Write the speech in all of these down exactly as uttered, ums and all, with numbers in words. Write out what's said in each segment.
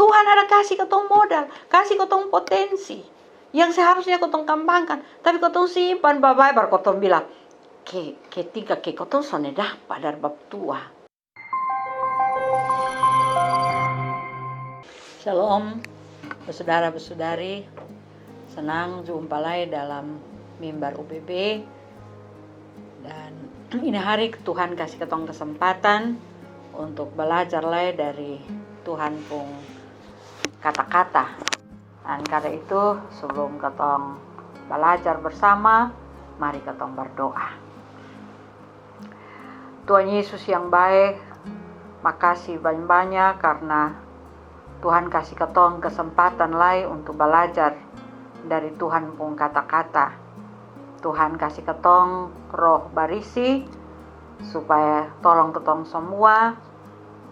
Tuhan ada kasi katong modal, kasi katong potensi yang seharusnya katong kambangkan, tapi katong simpan babae, baru katong bilang, ke, ketika ke katong sonde dapa dari bapa tua. Shalom, bersaudara-bersaudari. Senang jumpa lai dalam mimbar U B B. Dan ini hari Tuhan kasi katong kesempatan untuk balajar lai dari Tuhan pung kata-kata. Dan karena itu, sebelum katong balajar bersama, mari katong berdoa. Tuhan Yesus yang bae, makasi banya-banya karna Tuhan kasi katong kesempatan lai untuk balajar dari Tuhan pung kata-kata. Tuhan kasi katong Roh Barisi supaya tolong katong semua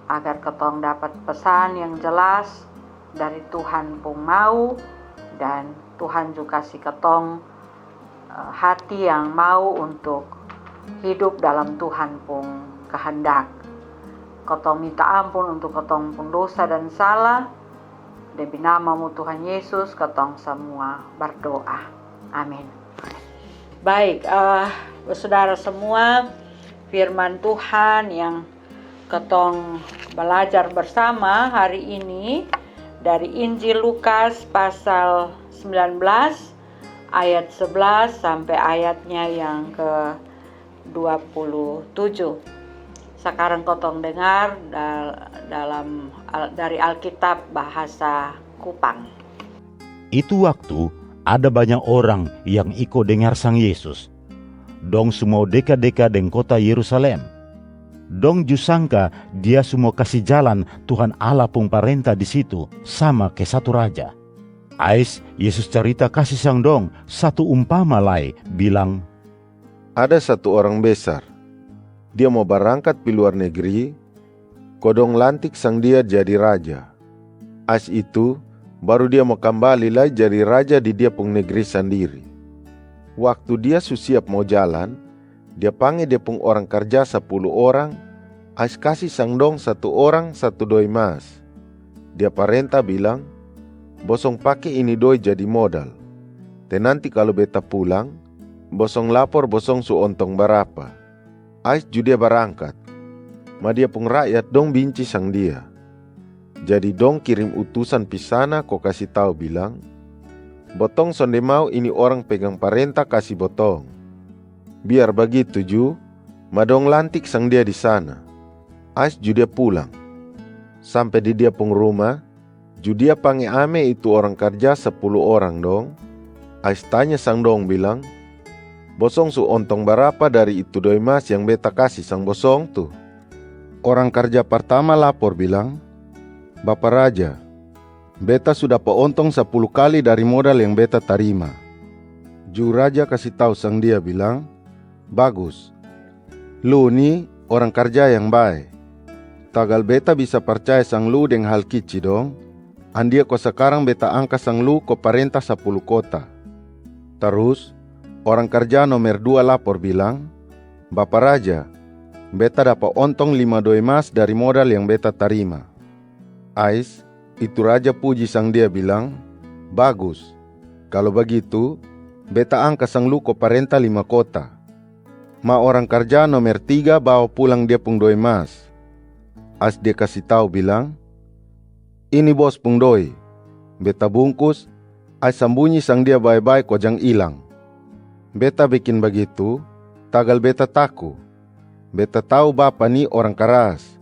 agar katong dapat pesan yang jelas dari Tuhan pung mau, dan Tuhan juga kasi katong eh, hati yang mau untuk hidup dalam Tuhan pung kehendak. Katong minta ampun untuk katong pung dosa dan salah. Demi nama-Mu Tuhan Yesus, katong semua berdoa. Amin. Baik, eh, saudara semua, firman Tuhan yang katong belajar bersama hari ini dari Injil Lukas pasal sembilan belas ayat sebelas sampai ayatnya yang ke dua puluh tujuh. Sekarang katong dengar dal-, dalam al-, dari Alkitab bahasa Kupang. Itu waktu ada banyak orang yang iko dengar sang Yesus. Dong su mau deka-deka deng kota Yerusalem. Dong ju sangka Dia su mau kasi jalan Tuhan Allah pung parenta di situ sama ke satu raja. Ais Yesus carita kasi sang dong satu umpama lai, bilang, Ada satu orang besar. Dia mau barangkat pi luar negri, ko dong lantik sang dia jadi raja. Ais itu, baru dia mau kambali lai jadi raja di dia pung negri sandiri. Waktu dia su siap mau jalan, dia pange dia pung orang karja sapulu orang, ais kasi sang dong satu orang satu doi mas. Dia parenta bilang, Bosong pake ini doi jadi modal. Te nanti kalu beta pulang, bosong lapor bosong su ontong barapa. Ais ju dia barangkat. Ma dia pung rakyat dong binci sang dia. Jadi dong kirim utusan pi sana ko kasi tau bilang, Botong sonde mau ini orang pegang parenta kasi botong. Biar bagitu ju, ma dong lantik sang dia di sana. Ais ju dia pulang. Sampe di dia pung ruma, ju dia pange ame itu orang karja sapulu orang dong, ais tanya sang dong bilang, Bosong su ontong barapa dari itu doi mas yang beta kasi sang bosong tu? Orang karja partama lapor bilang, Bapa raja, beta su dapa ontong sapulu kali dari modal yang beta tarima. Ju raja kasi tau sang dia bilang, Bagus. Lu ni orang karja yang bae. Tagal beta bisa parcaya sang lu deng hal kici dong, andia ko sakarang beta angka sang lu ko parenta sapulu kota. Tarus, orang karja nomer dua lapor bilang, Bapa raja, beta dapa ontong lima doi mas dari modal yang beta tarima. Ais, itu raja puji sang dia bilang, Bagus. Kalu bagitu, beta angka sang lu ko parenta lima kota. Ma orang karja nomer tiga bawa pulang dia pung doi mas. Ais dia kasi tau bilang, Ini bos pung doi. Beta bungkus, ais sambunyi sang dia bae-bae ko jang ilang. Beta bekin bagitu, tagal beta taku. Beta tau bapa ni orang karas.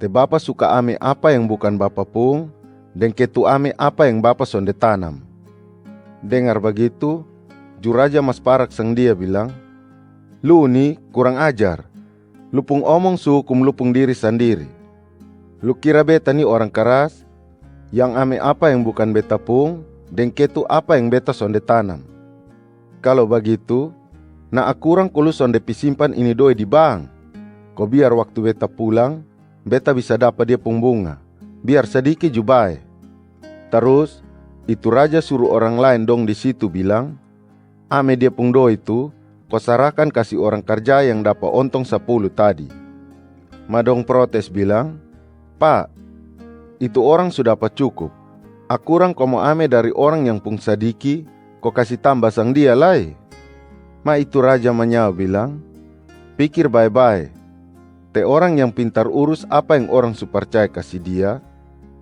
Te bapa suka ame apa yang bukan bapa pung, deng ketu ame apa yang bapa sonde tanam. Dengar bagitu, ju raja mas parak sang dia bilang, Lu ni kurang ajar. Lu pung omong su hukum lu pung diri sandiri. Lu kira beta ni orang karas, yang ame apa yang bukan beta pung, deng ketu apa yang beta sonde tanam. Kalo bagitu, na akurang ko lu sonde pi simpan ini doi di bank. Ko biar waktu beta pulang, beta bisa dapa dia pung bunga, biar sadiki ju bae. Tarus, itu raja suru orang laen dong di situ bilang, Ame dia pung doi tu, ko sarakan kasi orang karja yang dapa ontong sapulu tadi. Ma dong protes bilang, Pa, Itu orang su dapa cukup. Akurang ko mo ame dari orang yang pung sadiki, ko kasi tamba sang dia lai?" Ma itu raja manyao bilang, "Pikir bae-bae. Te orang yang pintar urus apa yang orang su parcaya kasi dia,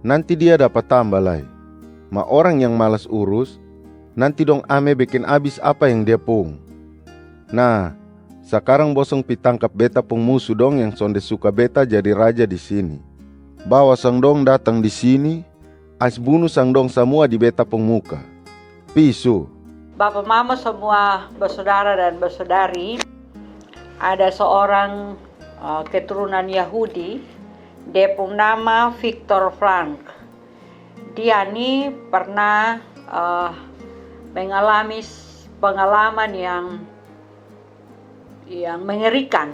nanti dia dapa tamba lai. Ma orang yang malas urus, nanti dong ame bekin abis apa yang dia pung. Nah, sakarang bosong pi tangkap beta pung musu dong yang sonde suka beta jadi raja di sini. Bawa sang dong datang di sini, ais bunu sang dong samua di beta pung muka. Pi su." Bapa mama semua, basodara dan basodari, ada seorang, eh, keturunan Yahudi, dia pung nama Viktor Frankl. Dia ni pernah, eh, mengalami s-, pengalaman yang, yang mengerikan.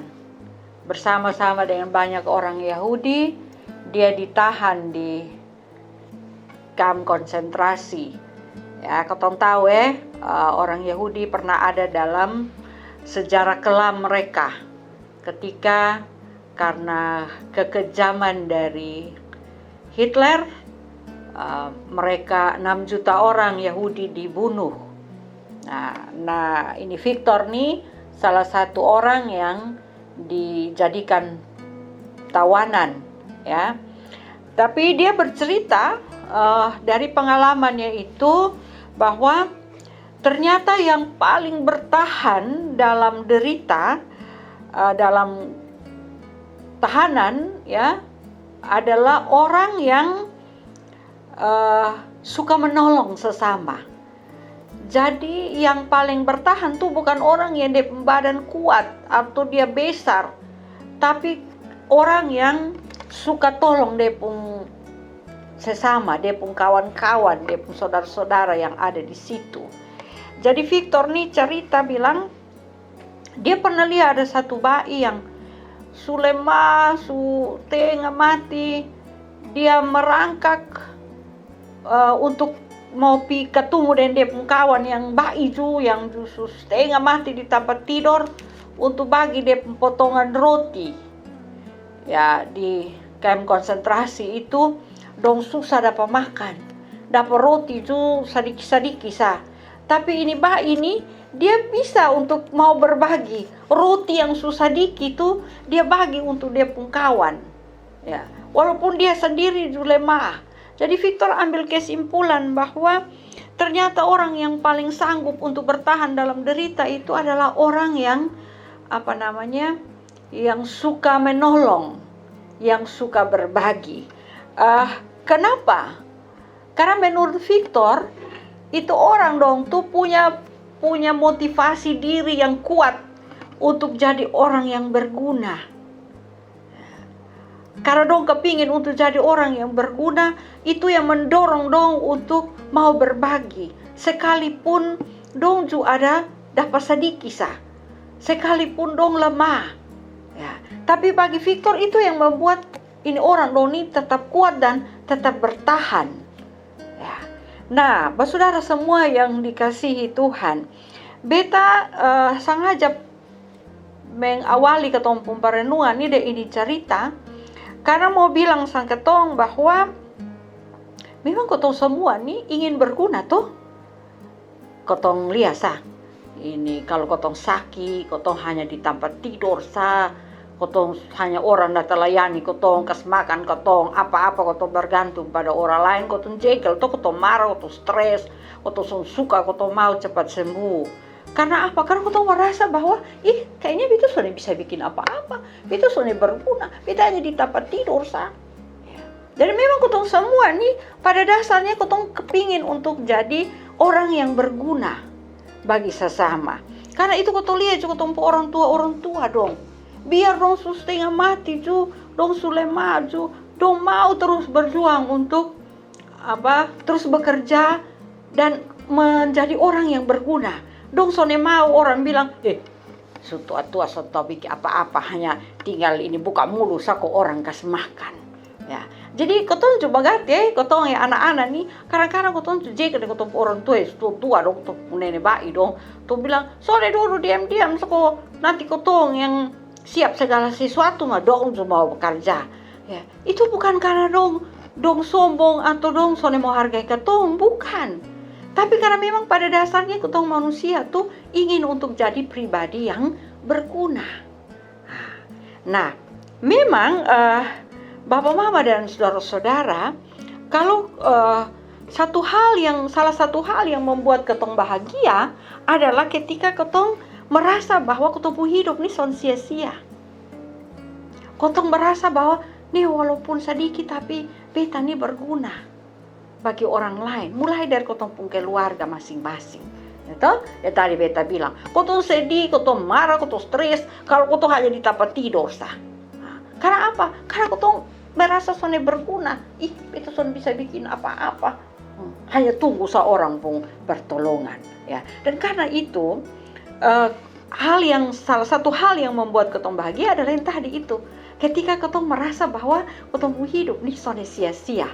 Bersama-sama dengan banyak orang Yahudi, dia ditahan di kamp konsentrasi. Ya, kotong tahu, eh, eh, orang Yahudi pernah ada dalam sejarah kelam mereka. Ketika karena kekejaman dari Hitler, eh, mereka, enam juta orang Yahudi dibunuh. Nah, nah, ini Viktor ni salah satu orang yang dijadikan tawanan, ya. Tapi dia bercerita, eh, dari pengalamannya itu, bahwa ternyata yang paling bertahan dalam derita, eh, dalam tahanan, ya, adalah orang yang, eh, suka menolong sesama. Jadi yang paling bertahan tu bukan orang yang dia pung badan kuat atau dia besar, tapi orang yang suka tolong dia pung sesama, dia pung kawan-kawan, dia pung sodara-sodara yang ada di situ. Jadi Viktor ni carita bilang, dia pernah lia ada satu ba'i yang su lemah, su stenga mati, dia merangkak, eh, untuk mau pi katumu deng dia pung kawan yang ba'i ju, yang ju su stenga mati di tampa tidor, untuk bagi dia pung potongan roti. Ya, di kamp konsentrasi itu, dong susa dapa makan. Dapa roti ju sadiki-sadiki sa. Tapi ini ba'i ni, dia bisa untuk mau berbagi. Roti yang su sadiki tu, dia bagi untuk dia pung kawan. Ya, walaupun dia sendiri ju lemah. Jadi Viktor ambil kesimpulan bahwa ternyata orang yang paling sanggup untuk bertahan dalam derita itu adalah orang yang, apa namanya, yang suka menolong, yang suka berbagi. Ah, kenapa? Karena menurut Viktor, itu orang dong tu punya, punya motivasi diri yang kuat untuk jadi orang yang berguna. Karena dong kepingin untuk jadi orang yang berguna, itu yang mendorong dong untuk mau berbagi. Sekalipun dong ju ada dapa sadiki sa. Sekalipun dong lemah. Ya, tapi bagi Viktor itu yang membuat ini orang dong ni tetap kuat dan tetap bertahan. Ya. Nah, basudara semua yang dikasihi Tuhan, beta, eh, sangaja mengawali katong pung parenungan ni deng ini carita, karna mau bilang sang katong bahwa memang katong samua ni ingin berguna to. Katong lia sa, ini kalo katong saki, katong hanya di tampa tidor sa, katong hanya orang data layani katong, kas makan katong, apa-apa katong bergantung pada orang laen, katong jegel to, katong mara, katong stres, katong son suka, katong mau cepat sembuh. Karna apa? Karna katong merasa bahwa, ih, kayaknya beta sonde bisa bikin apa-apa, beta sonde berguna, beta hanya di tampa tidor sa. Ya. Jadi memang katong samua ni pada dasarnya katong kepingin untuk jadi orang yang berguna bagi sasama. Karna itu katong lia ju katong pu orang tua, orang tua dong. Biar dong su stenga mati ju, dong su lemah ju, dong mau terus berjuang untuk apa, terus bekerja dan menjadi orang yang berguna. Dong sonde mau orang bilang, eh, su tua-tua, son tau bikin apa-apa, hanya tinggal ini buka mulu sa ko orang kas makan. Ya. Jadi katong ju bagati, eh, katong yang anak-anak ni, kadang-kadang katong ju jegel deng katong pu orang tua, eh, su tua-tua dong, katong pu nene ba'i dong. Tong bilang, sonde dulu, diam-diam sa ko nanti katong yang siap segala sesuatu ma dong ju mau bekerja. Ya. Itu bukan karna dong dong sombong atau dong sonde mau hargai katong, bukan. Tapi karena memang pada dasarnya katong manusia tu ingin untuk jadi pribadi yang berguna. Nah, memang eh, bapa mama dan saudara-saudara, kalau eh, satu hal yang salah satu hal yang membuat katong bahagia adalah ketika katong merasa bahwa katong pung hidup ni son sia-sia. Katong merasa bahwa ni walaupun sedikit tapi beta ni berguna bagi orang lain, mulai dari katong pung keluarga masing-masing. Ya toh? Ya tadi beta bilang, katong sedih, katong marah, katong stres, kalau katong hanya di tampa tidor sa. Nah, karena apa? Karena katong merasa sonde berguna. Ih, beta son bisa bikin apa-apa. Hmm, hanya tunggu sa orang pung pertolongan. Ya. Dan karena itu, eh, hal yang salah satu hal yang membuat katong bahagia adalah yang tadi itu. Ketika katong merasa bahwa katong pung hidup ni sonde sia-sia.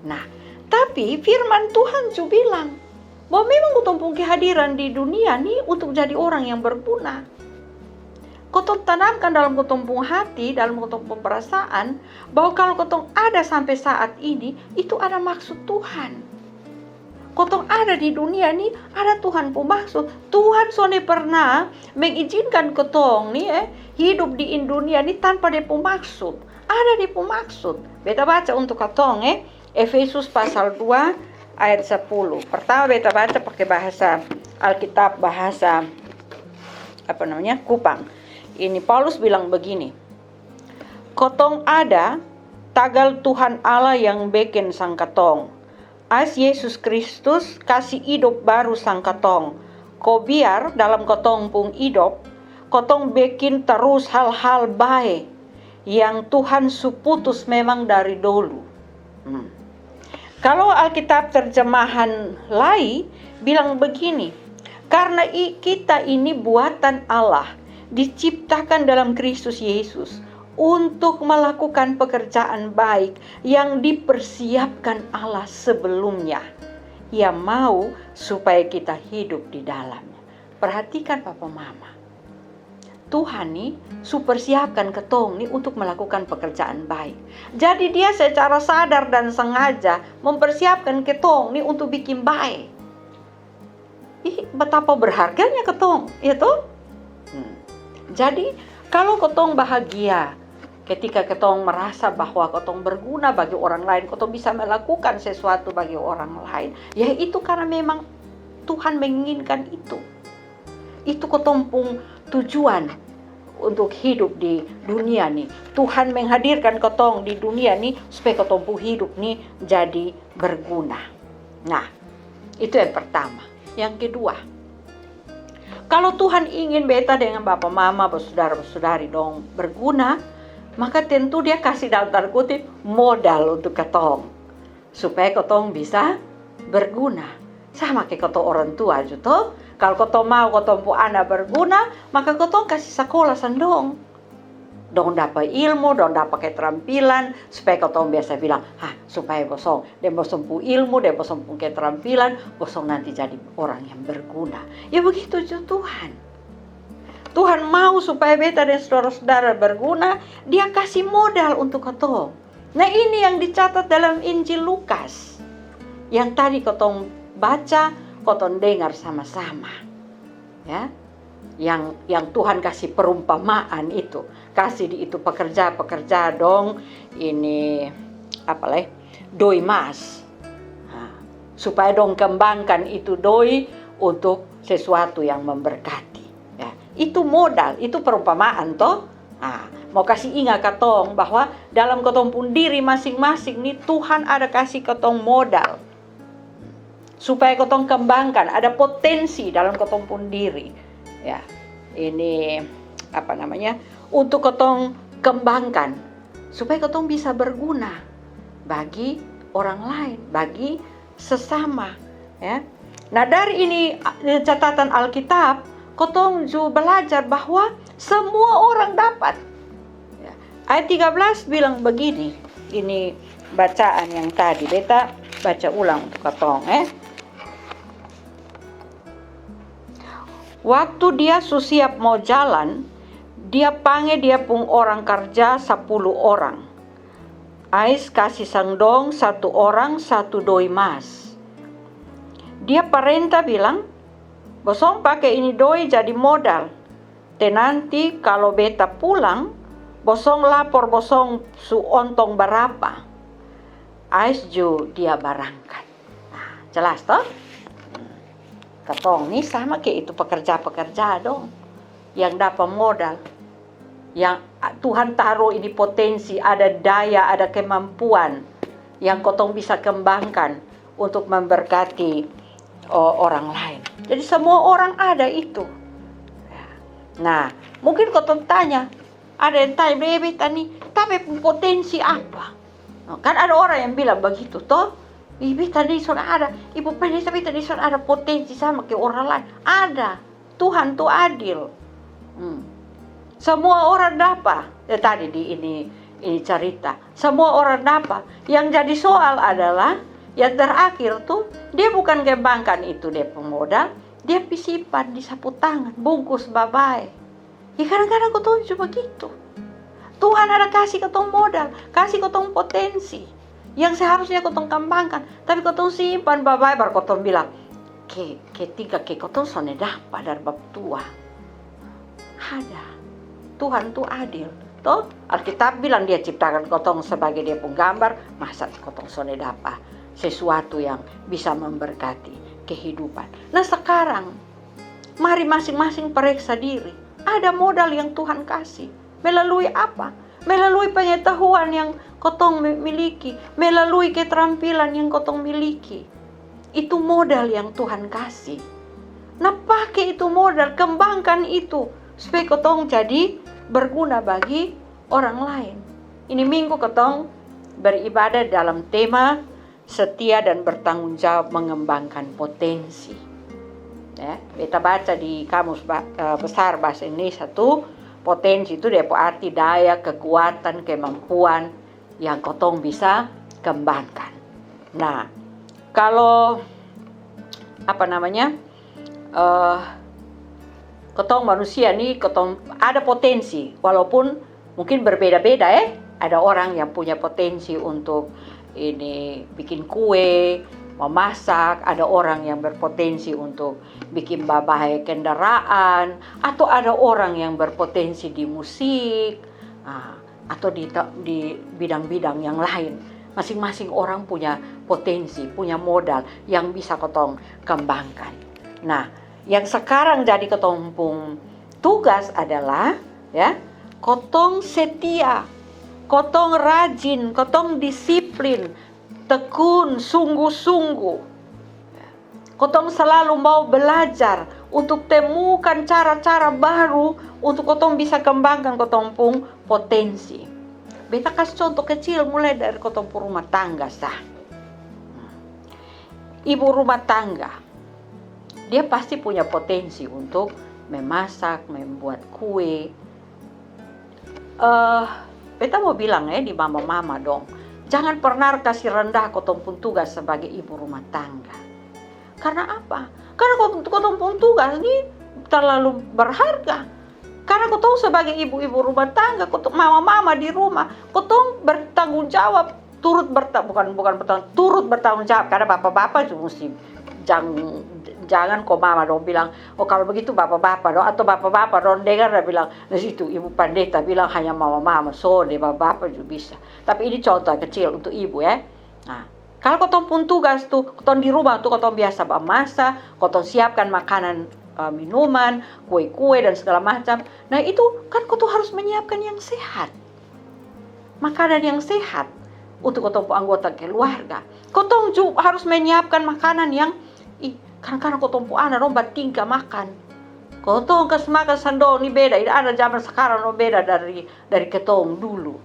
Nah, tapi firman Tuhan ju bilang bahwa memang katong pung kehadiran di dunia ni untuk jadi orang yang berguna. Katong tanamkan dalam katong pung hati, dalam katong pung perasaan, bahwa kalau katong ada sampai saat ini, itu ada maksud Tuhan. Katong ada di dunia ni ada Tuhan pung maksud. Tuhan sonde pernah mengizinkan katong ni eh hidup di in dunia ni tanpa dia pung maksud. Ada dia pung maksud. Beta baca untuk katong eh Efesus pasal dua ayat sepuluh. Pertama beta baca pakai bahasa Alkitab, bahasa apa namanya, Kupang. Ini Paulus bilang begini, kotong ada tagal Tuhan Allah yang beken sang katong. Ais Yesus Kristus kasi idop baru sang katong. Ko biar dalam kotong pung idop, kotong bekin tarus hal-hal bae yang Tuhan su putus memang dari dolu. Hmm. Kalau Alkitab terjemahan lai bilang begini, karena i, kita ini buatan Allah, diciptakan dalam Kristus Yesus untuk melakukan pekerjaan baik yang dipersiapkan Allah sebelumnya. Ia mau supaya kita hidup di dalamnya. Perhatikan papa mama. Tuhan ni su persiapkan ketong ni untuk melakukan pekerjaan baik. Jadi dia secara sadar dan sengaja mempersiapkan ketong ni untuk bikin baik. Ih, betapa berharganya ketong, ya toh? Hmm. Jadi kalau ketong bahagia ketika ketong merasa bahwa ketong berguna bagi orang lain, ketong bisa melakukan sesuatu bagi orang lain, ya itu karena memang Tuhan menginginkan itu. Itu ketong pung tujuan untuk hidup di dunia ni. Tuhan menghadirkan ketong di dunia ni supaya ketong pung hidup ni jadi berguna. Nah, itu yang pertama. Yang kedua, kalau Tuhan ingin beta dengan bapa mama, bersaudara-bersaudari dong berguna, maka tentu dia kasih dalam tanda kutip modal untuk ketong supaya ketong bisa berguna. Sama ke ketong orang tua ju toh. Kalau ketong mau ketong pung ana berguna, maka ketong kasih sakola sang dong. Dong dapa ilmu, dong dapa keterampilan, supaya ketong biasa bilang, ah, supaya bosong deng bosong pung ilmu, deng bosong pung keterampilan, bosong nanti jadi orang yang berguna. Ya begitu ju Tuhan. Tuhan mau supaya beta deng saudara-saudara berguna, dia kasih modal untuk ketong. Nah, ini yang dicatat dalam Injil Lukas yang tadi kotong baca, kotong dengar sama-sama. Ya. Yang yang Tuhan kasih perumpamaan itu, kasih di itu pekerja-pekerja dong ini apa lai, doi mas. Nah, supaya dong kembangkan itu doi untuk sesuatu yang memberkati. Ya, itu modal, itu perumpamaan toh. Nah, mau kasih ingat katong bahwa dalam katong pun diri masing-masing ni Tuhan ada kasih katong modal supaya katong kembangkan, ada potensi dalam katong pun diri. Ya, ini apa namanya, untuk katong kembangkan supaya katong bisa berguna bagi orang lain, bagi sesama. Ya. Nah, dari ini eh, catatan Alkitab, kotong ju belajar bahwa semua orang dapat. Ya. Ayat tiga belas bilang begini, ini bacaan yang tadi beta baca ulang untuk kotong eh. Waktu dia su siap mau jalan, dia pange dia pung orang karja sapuluh orang. Ais kasi sang dong satu orang satu doi mas. Dia parenta bilang, "Bosong pake ini doi jadi modal. Te nanti kalo beta pulang, bosong lapor bosong su ontong barapa." Ais ju dia barangkat. Nah, jelas to? Katong ni sama ke itu pekerja-pekerja dong yang dapa modal, yang Tuhan taruh ini potensi, ada daya, ada kemampuan yang kotong bisa kembangkan untuk memberkati, o, orang lain. Jadi semua orang ada itu. Nah, mungkin kotong tanya, ada yang tanya, "Beta ni, tapi potensi apa?" Kan ada orang yang bilang begitu, toh? "Ih, beta ni son ada, ibu pendeta, beta ni son ada potensi sama ke orang lain." Ada. Tuhan tu adil. Hmm. Semua orang dapa. Ya, tadi di ini, ini cerita. Semua orang dapa. Yang jadi soal adalah, yang terakhir tu, dia bukan kembangkan itu dia pung modal, dia pi simpan di sapu tangan, bungkus babae. Ya, kadang-kadang kotong juga gitu. Tuhan ada kasi kotong modal, kasi kotong potensi yang seharusnya kotong kembangkan, tapi kotong simpan babae, baru kotong bilang, "Ke, ke tingka ke kotong sone dapa dari bap tua." Ada. Tuhan tu adil. Toh, Alkitab bilang dia ciptakan kotong sebagai dia pung gambar, masa kotong sone dapa sesuatu yang bisa memberkati kehidupan. Nah, sekarang mari masing-masing pareksa diri. Ada modal yang Tuhan kasi. Melalui apa? Melalui pengetahuan yang kotong mi-, miliki, melalui keterampilan yang kotong miliki. Itu modal yang Tuhan kasi. Nah, pake itu modal, kembangkan itu supaya kotong jadi berguna bagi orang lain. Ini minggu kotong beribadah dalam tema setia dan bertanggung jawab mengembangkan potensi. Ya, beta baca di Kamus Ba-, eh, Besar Bahasa Indonesia tu, potensi tu dia pung arti daya, kekuatan, kemampuan yang kotong bisa kembangkan. Nah, kalo, apa namanya, eh, kotong manusia ni, kotong ada potensi, walaupun mungkin berbeda-beda, eh. Ada orang yang punya potensi untuk ini, bikin kue, memasak, ada orang yang berpotensi untuk bikin babae kendaraan, atau ada orang yang berpotensi di musik, ah, atau di ta-, di bidang-bidang yang lain. Masing-masing orang punya potensi, punya modal yang bisa kotong kembangkan. Nah, yang sekarang jadi kotong pung tugas adalah, ya, kotong setia, kotong rajin, kotong disiplin, tekun, sungguh-sungguh. Kotong selalu mau belajar untuk temukan cara-cara baru untuk kotong bisa kembangkan kotong pung potensi. Beta kas contoh kecil mulai dari kotong pung rumah tangga sa. Ibu rumah tangga, dia pasti punya potensi untuk memasak, membuat kue. Eh, beta mau bilang, eh, di mama-mama dong, jangan pernah kasi rendah kotong pung tugas sebagai ibu rumah tangga. Karna apa? Karna kotong, kotong pung tugas ni terlalu berharga. Karna kotong sebagai ibu-ibu rumah tangga, kotong mama-mama di rumah, kotong bertanggung jawab, turut berta-, bukan, bukan bertang-, turut bertanggung jawab. Karna bapa-bapa ju musti jang-, jangan ko mama dong bilang, "Oh, kalo begitu bapa-bapa dong," atau bapa-bapa dong dengar dia bilang, "Nah, situ ibu pandeta bilang hanya mama-mama." Sonde, bapa-bapa ju bisa. Tapi ini contoh kecil untuk ibu, ya. Nah, kalo kotong pung tugas tu, kotong di rumah tu, kotong biasa bamasa, kotong siapkan makanan, eh, minuman, kue-kue, dan segala macam. Nah, itu kan kotong harus menyiapkan yang sehat. Makanan yang sehat untuk kotong pung anggota keluarga. Kotong ju harus menyiapkan makanan yang, ih, kadang-kadang kotong pung ana dong batingka makan. Kotong kas makan sang dong ni beda, ini ana jaman sakarang dong beda dari, dari ketong dulu.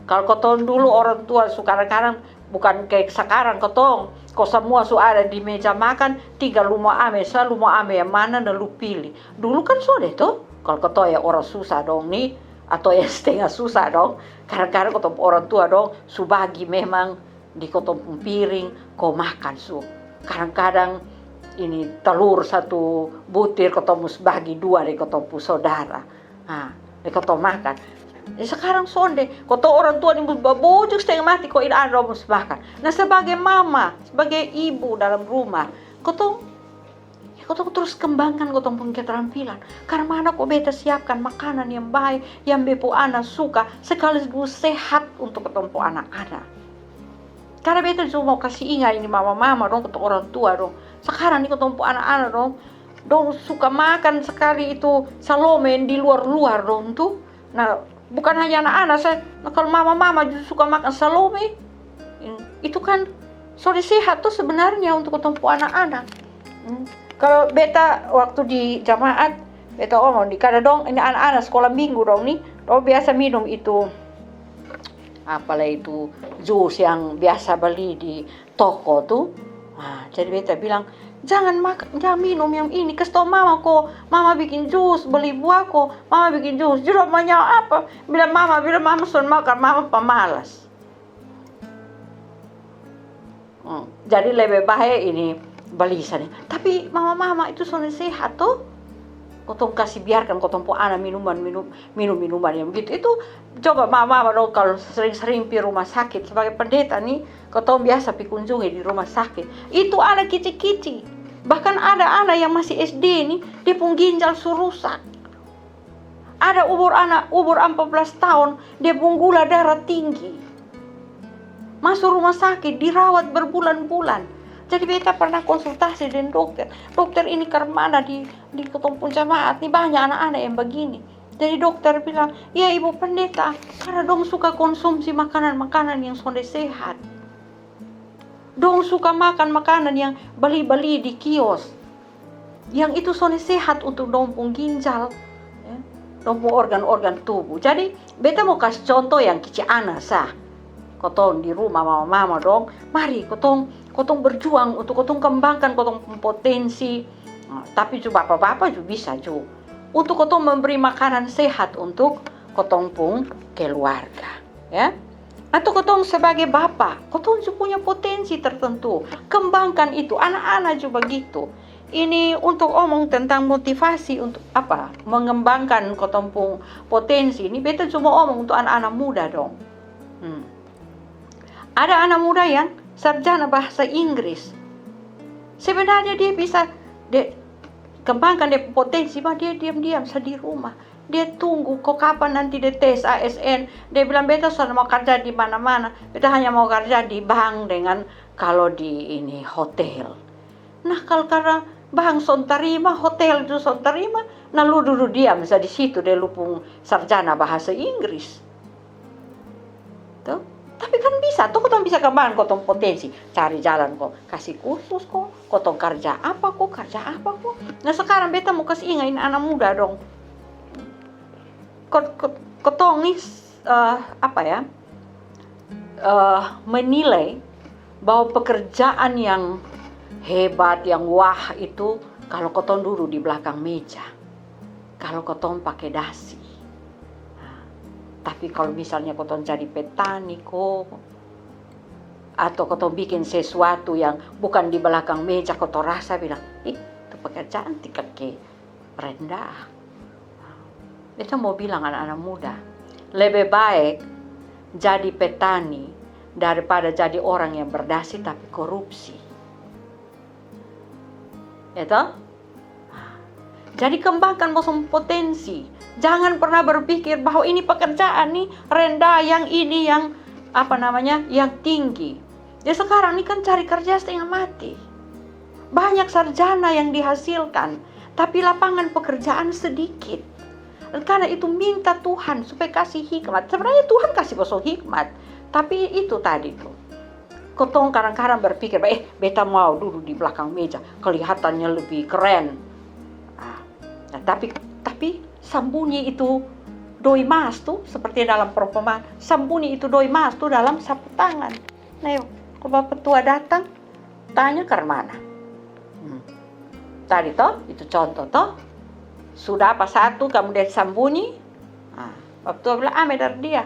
Kalo kotong dulu orang tua su kadang-kadang, bukan ke sakarang kotong, ko samua su ada di meja makan, tinggal lu mau ame sa, lu mau ame yang mana, nah lu pilih. Dulu kan sonde to, kalo kotong yang orang susah dong ni, atau yang stenga susah dong, kadang-kadang kotong orang tua dong su bagi memang di kotong pung piring, ko makan su. Kadang-kadang ini telur satu butir, kotong mus bagi dua deng kotong pung sodara. Ha, deng kotong makan. Jadi sekarang sonde, kotong orang tua ni mus babojuk stenga mati ko ini ana dong mus makan. Nah, sebagai mama, sebagai ibu dalam rumah, kotong, ya, kotong terus kembangkan kotong pung keterampilan. Karmana ko beta siapkan makanan yang bae, yang be pung ana suka, sekaligus sehat untuk kotong pung ana-ana. Karna beta cuma mau kasi inga ini mama-mama dong, kotong orang tua dong. Sekarang ni kotong pung ana-ana dong, dong suka makan sekali itu salome yang di luar-luar dong tu. Nah, bukan hanya ana-ana sa, nah, kalo mama-mama ju suka makan salome, itu kan sonde sehat tu sebenarnya untuk kotong pung ana-ana. Hmm. Kalo beta waktu di jamaat, beta omong di, karna dong ini ana-ana sekolah minggu dong ni, dong biasa minum itu, apa lai itu, jus yang biasa beli di toko tu. Nah, jadi beta bilang, "Jangan makan, jangan minum yang ini. Kasi tau mama ko, mama bikin jus, beli buah ko, mama bikin jus." Ju dong manyao apa? Bilang mama, bilang mama son makan, mama pamalas. Hmm, jadi lebe bae ini beli sana. Tapi mama-mama itu sonde sehat to. Kotong kasi biarkan kotong pung ana minuman, minum, minum minuman yang begitu. Itu coba mama-mama dong kalo sering-sering pi rumah sakit. Sebagai pendeta ni, kotong biasa pi kunjungi di rumah sakit. Itu ana kici-kici. Bahkan ada ana yang masih S D ni, dia pung ginjal su rusak. Ada umur ana, umur ampat belas taon, dia pung gula darah tinggi. Maso rumah sakit, dirawat berbulan-bulan. Jadi beta pernah konsultasi deng dokter. "Dokter, ini karmana di, di kotong pung jamaat ni banya ana-ana yang bagini?" Jadi dokter bilang, "Iya, Ibu Pendeta, karna dong suka konsumsi makanan-makanan yang sonde sehat. Dong suka makan makanan yang bali-bali di kios. Yang itu sonde sehat untuk dong pung ginjal, ya, dong pung organ-organ tubuh." Jadi beta mau kasi contoh yang kici ana sa. Kotong di rumah mama-mama dong, mari kotong, kotong berjuang untuk kotong kembangkan kotong pung potensi. Nah, tapi ju bapa-bapa ju bisa ju untuk kotong memberi makanan sehat untuk kotong pung keluarga, ya. Atau kotong sebagai bapa, kotong ju punya potensi tertentu, kembangkan itu, ana-ana ju bagitu. Ini untuk omong tentang motivasi untuk apa? Mengembangkan kotong pung potensi. Ini beta cuma omong untuk ana-ana muda dong. Hmm. Ada ana muda yang sarjana bahasa Inggris. Sebenarnya dia bisa, dia kembangkan dia pung potensi, ma dia diam-diam sa di rumah. Dia tunggu ko kapan nanti dia tes A S N. Dia bilang, "Beta son mau karja di mana-mana. Beta hanya mau karja di bank dengan kalo di ini hotel." Nah, kalo karna bank son tarima, hotel ju son tarima, nah lu dudu diam sa di situ deng lu pung sarjana bahasa Inggris. To? Tapi kan bisa to, kotong bisa kembangkan kotong potensi. Cari jalan ko, kasi kursus ko, kotong karja apa ko, karja apa ko. Nah, sekarang beta mau kasi inga ini ana muda dong. Kot-, kot-, kotong ni, eh, apa ya, eh, menilai bahwa pekerjaan yang hebat, yang wah itu kalo kotong dudu di blakang meja, kalo kotong pake dasi. Nah, tapi kalo misalnya kotong jadi petani ko, atau kotong bikin sesuatu yang bukan di blakang meja, kotong rasa bilang, "Ih, itu pekerjaan tingkat ke rendah." Beta mau bilang ana-ana muda, lebe bae jadi petani daripada jadi orang yang berdasi tapi korupsi. Ya to? Jadi kembangkan bosong potensi. Jangan pernah berpikir bahwa ini pekerjaan ni rendah, yang ini yang, apa namanya, yang tinggi. Ya, sekarang ni kan cari kerja setengah mati. Banyak sarjana yang dihasilkan, tapi lapangan pekerjaan sedikit. Karena itu minta Tuhan supaya kasih hikmat. Sebenarnya Tuhan kasih bosong hikmat, tapi itu tadi tu. Kotong kadang-kadang berpikir, "Eh, beta mau dudu di blakang meja, kelihatannya lebih keren." Ah, nah, tapi, tapi sambunyi itu doi mas tu, seperti dalam perumpamaan, sambunyi itu doi mas tu dalam sapu tangan. Nah, ko bapa tua datang, tanya karmana. Hmm. Tadi to, itu contoh to. Su dapa satu, kamu dia sambunyi. Ah, bapa tua bilang, "Ame dari dia."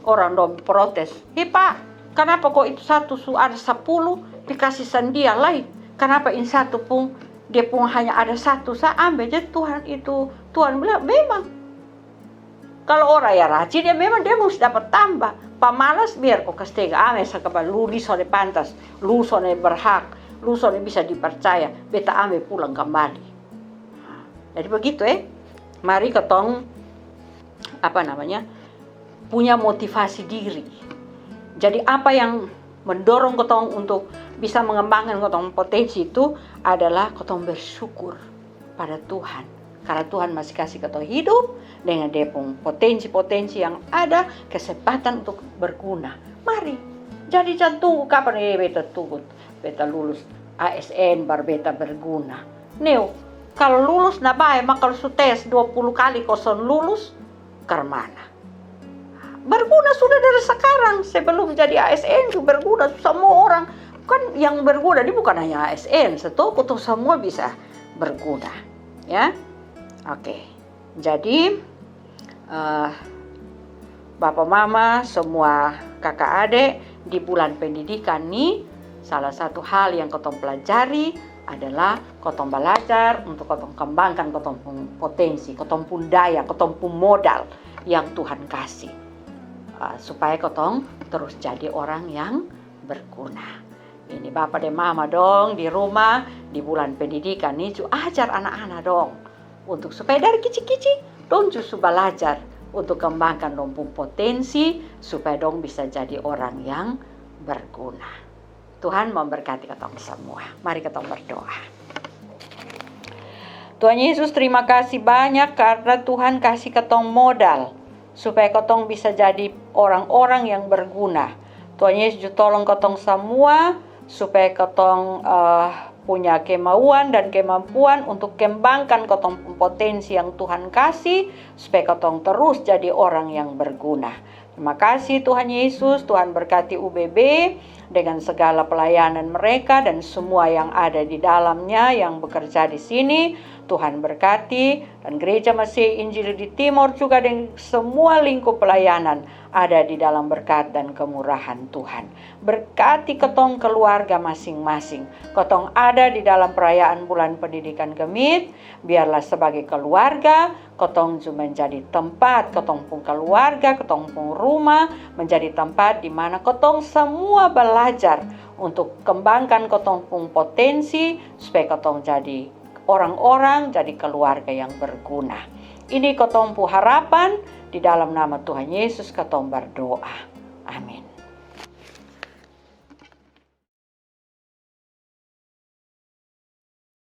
Orang dong protes, "Hi pa, kanapa ko itu satu su ada sapulu, dikasi sang dia lai? Kanapa ini satu pung, dia pung hanya ada satu sa ambe?" Jadi Tuhan itu, Tuhan bilang, "Memang Kalo orang ya rajin, ya memang dia musti dapat tambah. Pamalas biar ko kastega ame saka ba lu ni sonde pantas, lu sonde berhak, lu sonde bisa dipercaya, beta ame pulang kambali. Jadi begitu e, mari kotong apa namanya punya motivasi diri. Jadi apa yang mendorong kotong untuk bisa mengembangkan kotong potensi itu adalah kotong bersyukur pada Tuhan. Karena Tuhan masih kasih kotong hidup dengan dia pung potensi-potensi yang ada, kesempatan untuk berguna. Mari, jadi jangan tunggu kapan e beta tunggu beta lulus A S N baru beta berguna. Neo, kalo lulus na bae, ma kalo su tes dua puluh kali ko son lulus, karmana? Berguna sudah dari sekarang, sebelum jadi A S N su berguna semua orang. Kan yang berguna ini bukan hanya A S N, setahu kotong semua bisa berguna. Ya, oke. Jadi eh, bapa mama, semua kaka ade, di bulan pendidikan ni, salah satu hal yang kotong pelajari adalah kotong belajar untuk kotong kembangkan kotong pung potensi, kotong pung daya, kotong pung modal yang Tuhan kasih. Eh, supaya kotong terus jadi orang yang berguna. Ini bapa deng mama dong di rumah, di bulan pendidikan ni, ju ajar anak-anak dong untuk supaya dari kici-kici dong ju su balajar untuk kembangkan dong pung potensi supaya dong bisa jadi orang yang berguna. Tuhan memberkati katong semua. Mari katong berdoa. Tuhan Yesus, terima kasih banyak karena Tuhan kasih katong modal supaya katong bisa jadi orang-orang yang berguna. Tuhan Yesus ju tolong katong semua supaya katong eh, punya kemauan dan kemampuan untuk kembangkan katong potensi yang Tuhan kasih supaya katong terus jadi orang yang berguna. Terima kasih Tuhan Yesus, Tuhan berkati U B B dengan segala pelayanan mereka dan semua yang ada di dalamnya yang bekerja di sini. Tuhan berkati dan Gereja Masih Injil di Timor juga dengan semua lingkup pelayanan ada di dalam berkat dan kemurahan Tuhan. Berkati katong keluarga masing-masing. Katong ada di dalam perayaan bulan pendidikan Gemit, biarlah sebagai keluarga katong ju menjadi tempat, katong pung keluarga, katong pung rumah menjadi tempat di mana katong semua belajar untuk kembangkan katong pung potensi supaya katong jadi orang-orang, jadi keluarga yang berguna. Ini katong pung harapan, di dalam nama Tuhan Yesus katong berdoa. Amin.